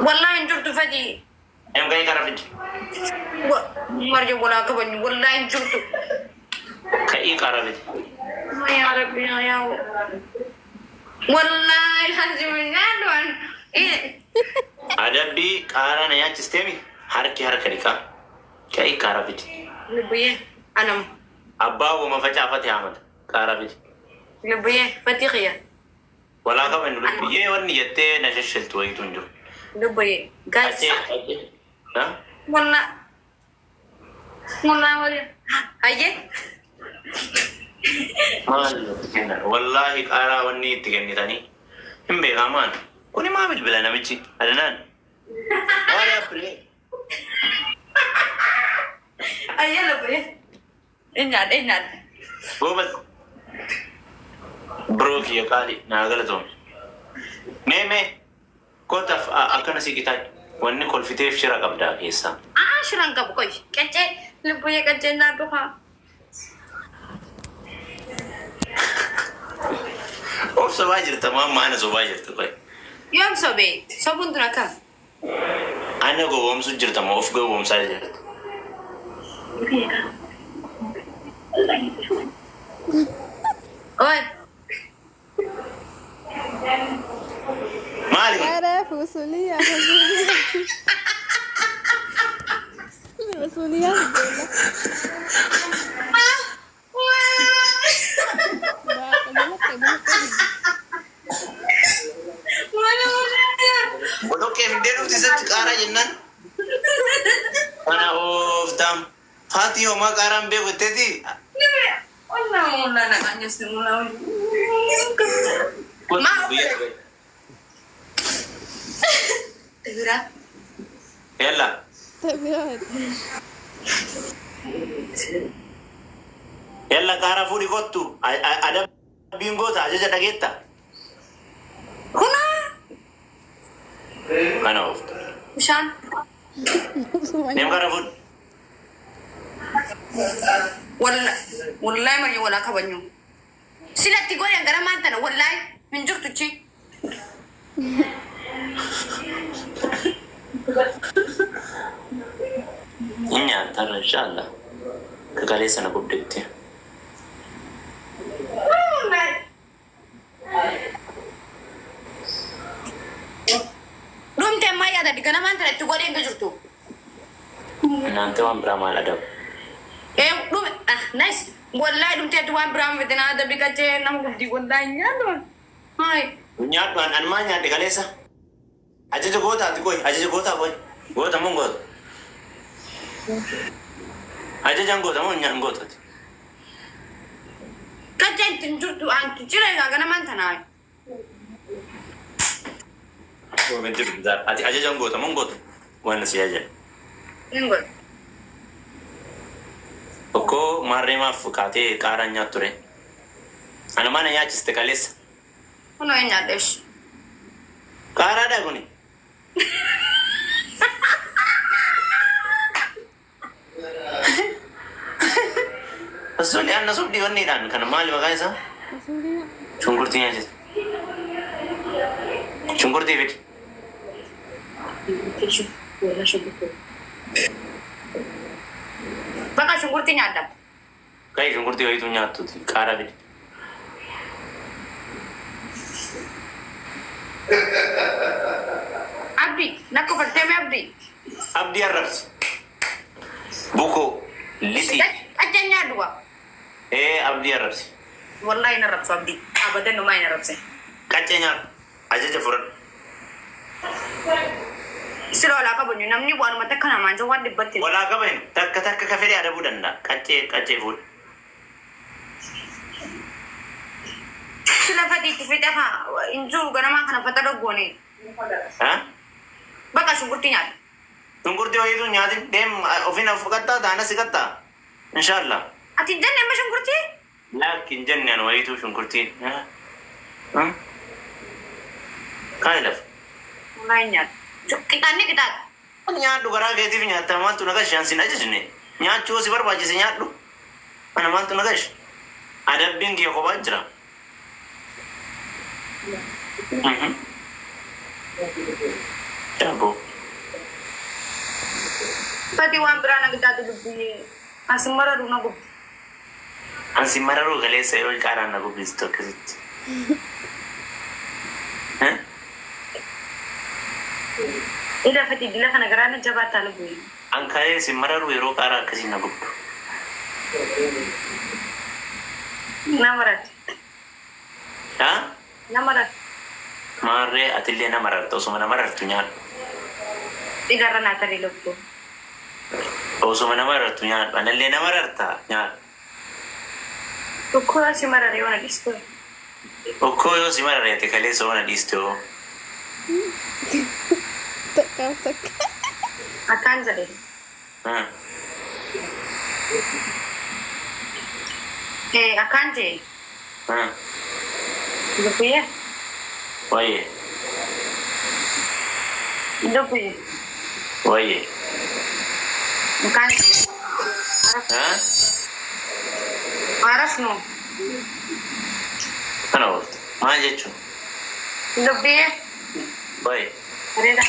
Wallahi hin jirtu fadii. Em ka'ii qara fidi. Marja walaa kabajnu wallahi hin jirtu. Ka'ii qara fidi. Yaa Rabbi yaa yaa. Wallahi alazim nyaadhu. Adabbii qaaraa na nyaachisteemi harki harka dhiqaa. Ka'ii qara fidi. Lubbiyyee anam. Abbaa uuma facaafate haamata. Qara fidi. Lubbiyyee fatii xiyya. Walaa kabajnu lubbiyyee wanni jettee na sheshiltu wayitu hin jiru. Lubbiyyee. Guys. Achee achee. Ha? Wallah. Wallah wallah. Hayyee. Maal itti kennan? Wallaahi qaaraa wanni itti kennitanii hin beekaa maan. Kuni maa bilbila namichi? Adanaan. Maali appilee? Hayyee lubbiyyee. Inni nyaadhe. Goobas. Biroo kiyya qaali naa galatoome. Mee mee kootaaf akkana si qitaa wanni kolfiteef shira qabdaa keessaa. Aa shiran qabu qoy. Qaccee lubbiyyee qaccee nyaadhu haa. Of sobaa jirta maa maana sobaa jirta qoy. Yoom sobee? Sobuun tun akkam? Ana gowwoomsu jirta moo of gowwoomsaa jirta? Oi. Maali kun? Ara fusuliya fusuliya. Fusuliya fidela. Boloqqee boloqqee fidde. Boloqqee fiddee dhufti isatti qaaraa jennaan. Kana ooftaam. Faatii homaa qaaraan beeku jetteeti. Yalla. Tabiraa. Yalla qaaraa fuudhi kottu. Adabbiin goota ajaja dhageetta. Kunaa Kana oofta. bishaan. Deem qaaraa fuudhi. Wallahi marja walaa kabajnu. Silatti godhan gara maan tana wallahi hin jirtu chi. Hin nyaatarra inshaallah. Kakalee sana guddetti. Dhumte ammaa yaadadhi gara maan tana itti godheen jirtu. Naante waan biraa maal adabu? Ee dhume ah nice. Wallahi dhumte ati waan biraa miti naa adabi qacee nama guddi wallahi nyaadhu. Hai. Nyaadhu an maa nyaadhe kaleessa? Ajaja gootaati qoy ajaja gootaa qoy. Goota moo hin gootu? Ajajaan goota moo hin gootati? Qacee itti hin jirtu antu jira egaa gara maan tanaa. Ati ajajaan goota moo hin gootu? Waan si ajaja. Hin godhu. Tokko maarree maaf kaatee qaaraan nyaattu ture. Ana mana nyaachiste kaleessa. Kunoo hin nyaadheesh. Qaaraadha kuni. Osoo anna sobdii wanniidhaan kana maali maqaan isaa? Fusuliya. Shunkurtii nyaachiste. Shunkurtii fidi. Bakka shunkurtii nyaadda. Kai shunkurtii wayituu nyaattuti qaaraa fidi. Abdi nakko falteeme abdi. Abdii arrabsi. Bukoo lixii. Qacee nyaadhu waa. Ee abdii arrabsi. Wallahi hin arrabsu abdi. Abadan numaa hin arrabse. Qaccee nyaadhu. Ajaja fudhadhu. Sila walaa kabajnu namni waanuma takka namaan jiru waan dhibbatti. Walaa qaban takka takka ka fedhe adabuu danda'a. Qaccee qaccee fuudhi. Sila fadii itti fixe haa hin jiru ganamaa kana fata dhoggoone. Ha? Bakka shunkurtii nyaadha. Shunkurtii wayituu nyaatin deem ofiin of qattaa taana si qattaa. Inshaallah. Ati hin jenne amma shunkurtii? Lakki hin jenne ani wayituu shunkurtii. Kaani lafa. Wallahi hin nyaadha. Qixaanni qixaadha. Nyaadhu garaa keetiif nyaatta maaltu na gashi ansin ajajne. Nyaachuu si barbaachise nyaadhu. Ana maaltu na gashi. Adabbiin kiyya kophaa jira. Daabboo. Fati waan biraa na gitaatu dubbiyyee. Asin mararuu na gubbi. Ansi mararuu kaleessa yeroo qaaraan na gubbistu akkasitti. Ila fati dila kana garaa na jabaataa lubbuyyee. An kalee si mararuu yeroo qaaraa akkasii na gubdu. Na marate. Haa? Na marate. Maarree atillee na mararta osuma na marartu nyaadhu. Dhigarra naa tarii lubbuu. Osuma na marartu nyaadhu. Anallee na mararta nyaadhu. Tokko si marare yoo na dhiistu. Okkoo yoo si marare ati kaleessa yoo na dhiiste hoo. Takkaaf takka. Akkaan jedhe. Akkaan jedhe. Dubbiyyee. Wayyee. Dubbiyyee. Wayyee. Akkaan Haa? Arafnu. Kana ooltu. Maal jechuun? Dubbiyyee. Wayyee. Bareeda.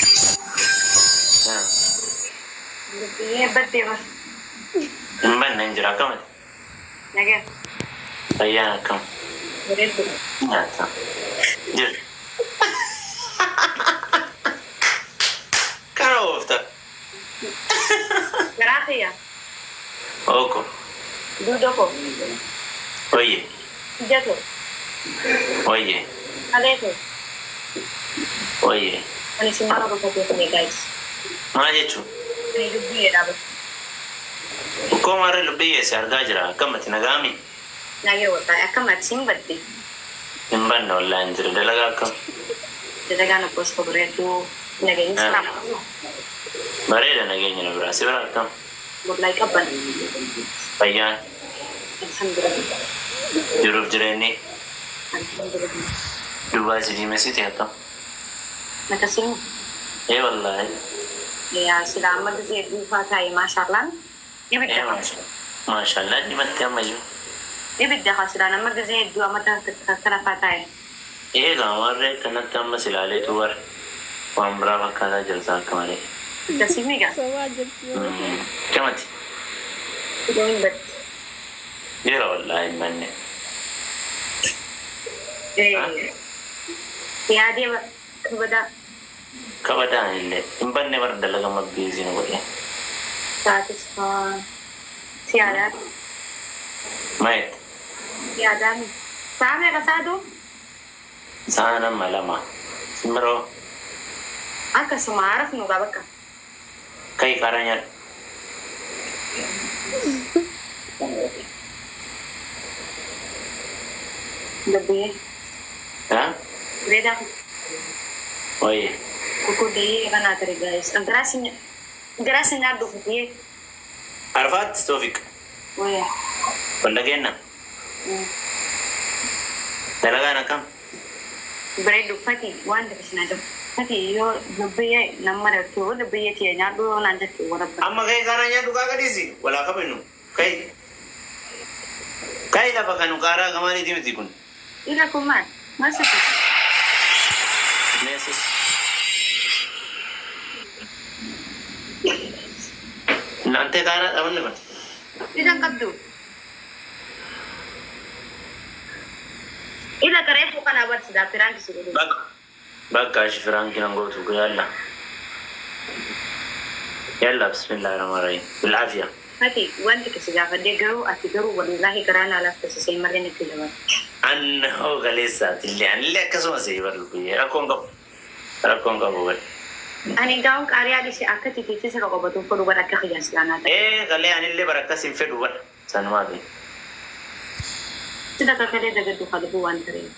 Dubbiyyee baddee bar. Hin banne hin jira akkamati? Nagee. Fayyaan akkam? Bareedu. Nyaata. Jira. Kana oofta. Garaa kiyya. Oko. Duuda koo. Wayyee. Ija koo. Wayyee. Kalee koo. Wayyee. Ani si mara dhufatee kuni guys. Maal jechuun? Ani dubbiyyee dhaabatu. Okkoo maarree lubbiyyee si argaa jira. Akkamati nagaami? Nagee waltaa akkamati hin badde. Hin banne wallaahi hin jira. Dalagaa akkam? Dalagaan obboos koo bareedduu nageenyi salaama. Bareeda nageenya na biraa. Si bira akkam? Wallahi qabban. Fayyaan Alhamdulillah. jiruuf jireenyi Alhamdulillah. Dubaay si diimessite akkam? Nakasiin Ee wallaahi. yaa sila amma gisee duufaa taa'e maashaallaan. Ee Ibidda maashaallah dhimatti ammayyuu. ibidda haa silaan amma gisee hedduu amma kana faa taa'e. Ee gaamarree kanatti amma si ilaaleetu bara waan biraa fakkaataa jirta akka malee. Akkasii miigaa. Sobaa jirti yeroo kana. Akkamati? Yoo hin badde. Jira wallaahi hin banne. Yaadee kabadaa Kabadaan illee hin banne bara dalagama biizii nu godhe. taatis siyaadaa Maayet siyaadaa saa meeqa saatu sa'a nama lama. Simbiroo akkasuma arafnu gaa bakka. kai karaa nyaadhu. Dubbiyyee Haa? bareedaa Wayyee. kukkuddee kanaa ture guys. Garaa si nyaadhu fatiyee. Arfaatti Toofiq. Waya. Wallageenna. Dalagaan akkam? Bareedu fati waan ta'e sinaa jiru. Fati yoo dubbiyyee nama dartu yoo dubbiyyee tiya nyaadhu yoo naan jettu warabba. Amma kai karaa nyaadhu kaa gadhiisi. Walaa kabajnu. Kai. Kai lafa kanu qaaraa kamaaliiti miti kun. Ila kun maal? Maal sitti? Meesis. Naantee qaaraa dhabanni kun. Ila hin qabdu. Ila kareefu kana barsiisaa piraanki si godhu. Bakka. Bakka ashi firaanki nan gootu yalla. Yalla bismillahir rahmanir rahim. Bilaafiya. Fati wanti kasi gaafadhee garuu ati garuu wallaahi garaa naa laaffisisee malee natti jabaatu. Annoo kaleessaati illee anillee akkasuma si barlu rakkoon qabu. Rakkoon qabu bari. Ani gaa'uun qaariyaa dhise akka titiitti sirra qobatuun fudhu bara akka qiyyaas laanaa ta'e. Ee kalee anillee bara akkas hin fedhu bara. Sanumaa fi. Sida kakalee dagaddu qalbu waan ta'eef.